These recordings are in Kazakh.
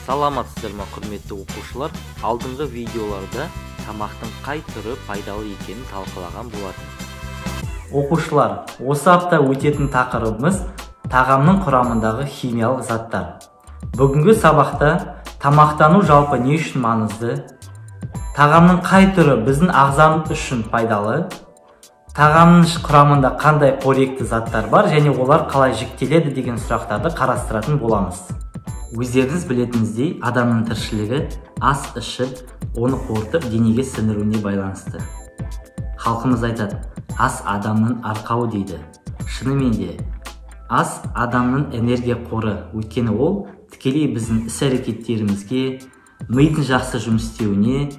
Саламатсыздар ма, құрметті оқушылар? Алдыңғы видеоларда тамақтың қай түрі пайдалы екенін талқылаған болатын. Оқушылар, осы апта өтетін тақырыбымыз тағамның құрамындағы химиялық заттар. Бүгінгі сабақта тамақтану жалпы не үшін маңызды, тағамның қай түрі біздің ағзамыз үшін пайдалы, тағамның құрамында қандай қоректі заттар бар және олар қалай жіктеледі деген сұрақтарды қарастыратын боламыз. Өздеріңіз білетіңіздей, адамның тіршілігі ас ішіп, оны қорытып денеге сіңіруіне байланысты. Халқымыз айтады, ас адамның арқауы дейді. Шынымен де, ас адамның энергия қоры, өйткені ол тікелей біздің іс-әрекеттерімізге, мидың жақсы жұмыс істеуіне,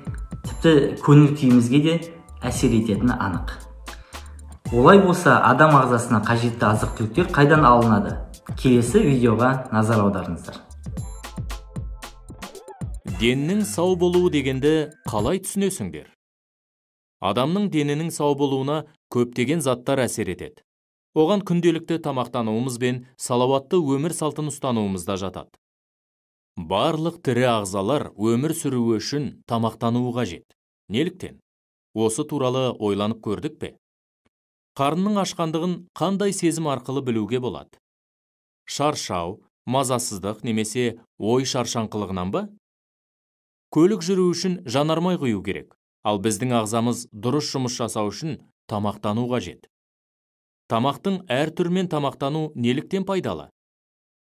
тіпті көңіл күйімізге де әсер ететіні анық. Олай болса, адам ағзасына қажетті азық-түліктер қайдан алынады? Келесі видеоға назар аударыңыздар. Деннің сау болуы дегенді қалай түсінесіңдер? Адамның денінің сау болуына көптеген заттар әсер етеді. Оған күнделікті тамақтануымыз бен салауатты өмір салтын ұстануымыз да жатады. Барлық тірі ағзалар өмір сүруі үшін тамақтануы қажет. Неліктен? Осы туралы ойланып көрдік пе? Қарынның ашқандығын қандай сезім арқылы білуге болады? Шаршау, мазасыздық немесе ой шаршаңқылығынан ба? Көлік жүру үшін жанармай құю керек, ал біздің ағзамыз дұрыс жұмыс жасау үшін тамақтану қажет. Тамақтың әр түрімен тамақтану неліктен пайдалы?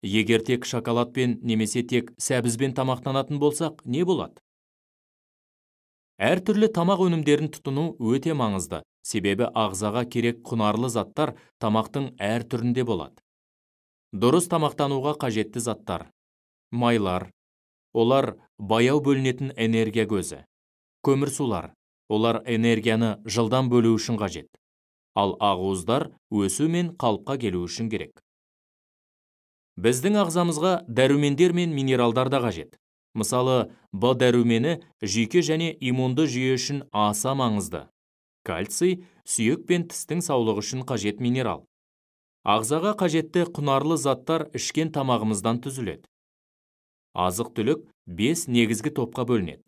Егер тек шоколадпен немесе тек сәбізбен тамақтанатын болсақ, не болады? Әр түрлі тамақ өнімдерін тұтыну өте маңызды, себебі ағзаға керек құнарлы заттар тамақтың әр түрінде болады. Дұрыс тамақтануға қажетті заттар. Майлар, олар баяу бөлінетін энергия көзі. Көмірсулар, олар энергияны жылдам бөлу үшін қажет. Ал ақуыздар өсу мен қалыпқа келу үшін керек. Біздің ағзамызға дәрумендер мен минералдар да қажет. Мысалы, Б дәрумені жүйке және иммунды жүйе үшін аса маңызды. Кальций сүйек пен тістің саулығы үшін қажет минерал. Ағзаға қажетті құнарлы заттар ішкен тамағымыздан түзіледі. Азық-түлік 5 негізгі топқа бөлінеді.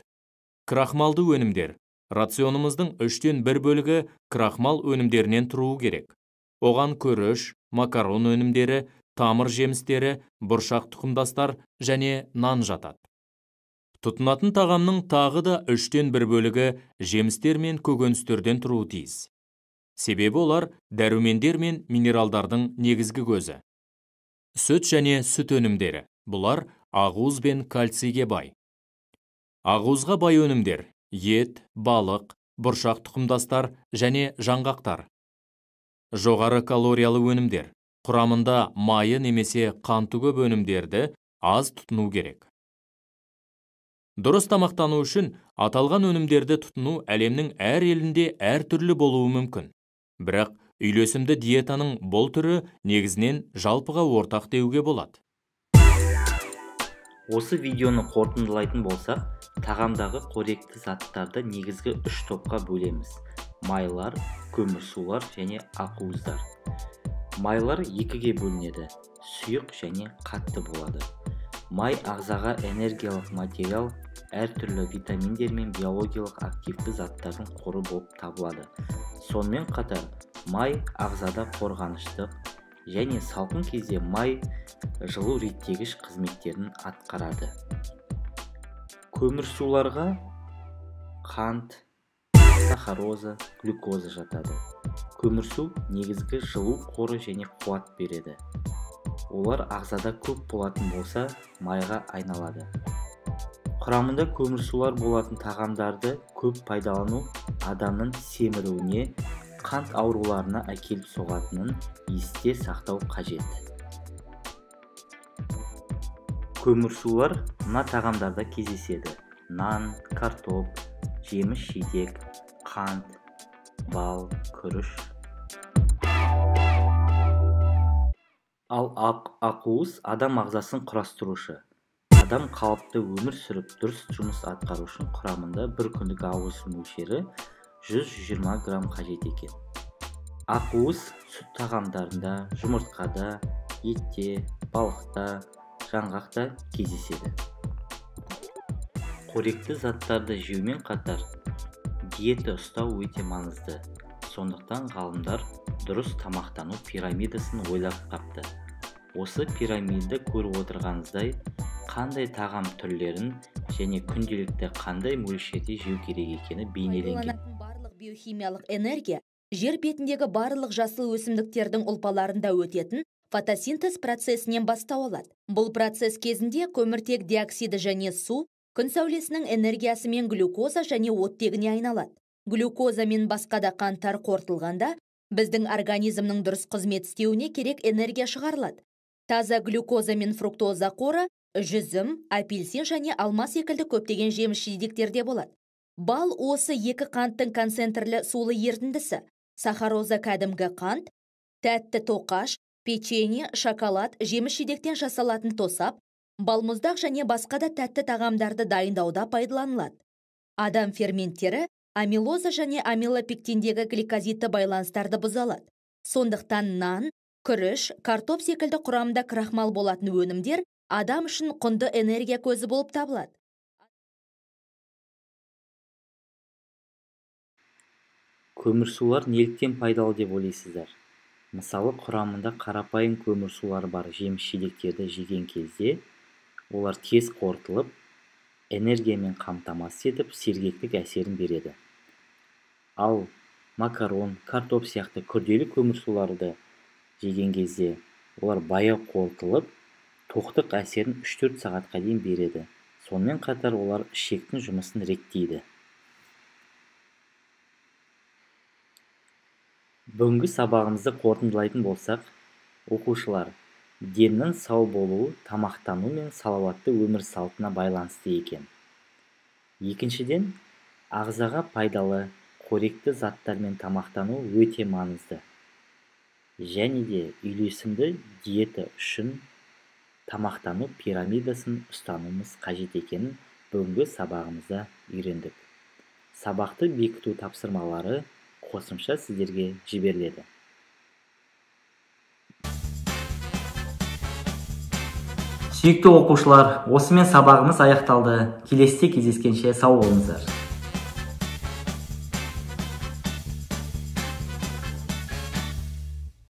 Крахмалды өнімдер. Рационымыздың 1/3 бөлігі крахмал өнімдерінен тұруы керек. Оған күріш, макарон өнімдері, тамыр жемістері, бұршақ тұқымдастар және нан жатады. Тұтынатын тағамның тағы да 1/3 бөлігі жемістер мен көкөністерден тұруы тиіс. Себебі олар дәрумендер мен минералдардың негізгі көзі. Сүт және сүт өнімдері. Бұлар ақуыз бен кальцийге бай. Ақуызға бай өнімдер ет, балық, бұршақ тұқымдастар және жаңғақтар. Жоғары калориялы өнімдер. Құрамында майы немесе қанты көп өнімдерді аз тұтыну керек. Дұрыс тамақтану үшін аталған өнімдерді тұтыну әлемнің әр елінде әр түрлі болуы мүмкін. Бірақ үйлесімді диетаның бұл түрі негізінен жалпыға ортақ деуге болады. Осы видеоны қорытындылайтын болсақ, тағамдағы қоректі заттарды негізгі 3 топқа бөлеміз. Майлар, көмірсулар және ақуыздар. Майлар екіге бөлінеді, сұйық және қатты болады. Май ағзаға энергиялық материал, әртүрлі витаминдер мен биологиялық активті заттардың қоры болып табылады. Сонымен қатар, май ағзада қорғаныштық және салқын кезде май жылу реттегіш қызметтерін атқарады. Көмірсуларға қант, сахароза, глюкоза жатады. Көмірсу негізгі жылу қоры және қуат береді. Олар ағзада көп болатын болса, майға айналады. Құрамында көмірсулар болатын тағамдарды көп пайдалану адамның семіруіне, қант ауруларына әкеліп соғатынын есте сақтау қажет. Көмірсулар мына тағамдарда кездеседі: нан, картоп, жеміс-жидек, қант, бал, күріш. Ал ақуыз адам ағзасын құрастырушы. Адам қалыпты өмір сүріп, дұрыс жұмыс атқару үшін құрамында бір күндік ақуыз мөлшері 120 грамм қажет екен. Ақуыз сүт тағамдарында, жұмыртқада, етте, балықта, жаңғақта кездеседі. Қоректі заттарды жеумен қатар диета ұстау өте маңызды. Сондықтан ғалымдар дұрыс тамақтану пирамидасын ойлап тапты. Осы пирамидада көріп отырғаныңыздай, қандай тағам түрлерін және күнделікті қандай мөлшерде жеу керек екені бейнеленген. Барлық биохимиялық энергия жер бетіндегі барлық жасыл өсімдіктердің ұлпаларында өтетін фотосинтез процесінен бастау алады. Бұл процесс кезінде көміртек диоксиді және су күн сәулесінің энергиясымен глюкоза және оттегіне айналады. Глюкоза мен басқа да қанттар қорытылғанда біздің организмнің дұрыс қызмет істеуіне керек энергия шығарылады. Таза глюкоза мен фруктоза қоры жүзім, апельсин және алма секілді көптеген жеміс-жидектерде болады. Бал осы екі қанттың концентрлі сулы ерітіндісі. Сахароза кәдімгі қант, тәтті тоқаш, печенье, шоколад, жеміс-жидектен жасалатын тосап, балмұздақ және басқа да тәтті тағамдарды дайындауда пайдаланылады. Адам ферменттері амилоза және амилопектиндегі гликозидті байланыстарды бұза алады. Сондықтан нан, күріш, картоп секілді құрамында крахмал болатын өнімдер адам үшін құнды энергия көзі болып табылады. Көмірсулар неліктен пайдалы деп ойлайсыздар? Мысалы, құрамында қарапайым көмірсулар бар жеміс-жидектерді жеген кезде олар тез қорытылып, энергиямен қамтамасыз етіп, сергектік әсерін береді. Ал макарон, картоп сияқты күрделі көмірсуларды жеген кезде олар баяу қорытылып, тоқтық әсерін 3-4 сағатқа дейін береді. Сонымен қатар олар ішектің жұмысын реттейді. Бүгінгі сабағымызды қорытындылайтын болсақ, оқушылар, деннің сау болуы тамақтану мен салауатты өмір салтына байланысты екен. Екіншіден, ағзаға пайдалы қоректі заттармен тамақтану өте маңызды. Және де үйлесімді диета үшін тамақтану пирамидасын ұстануымыз қажет екенін бүгінгі сабағымызда үйрендік. Сабақты бекіту тапсырмалары қосымша сіздерге жіберіледі. Сүйікті оқушылар, осымен сабағымыз аяқталды. Келесіде кездескенше сау болыңыздар.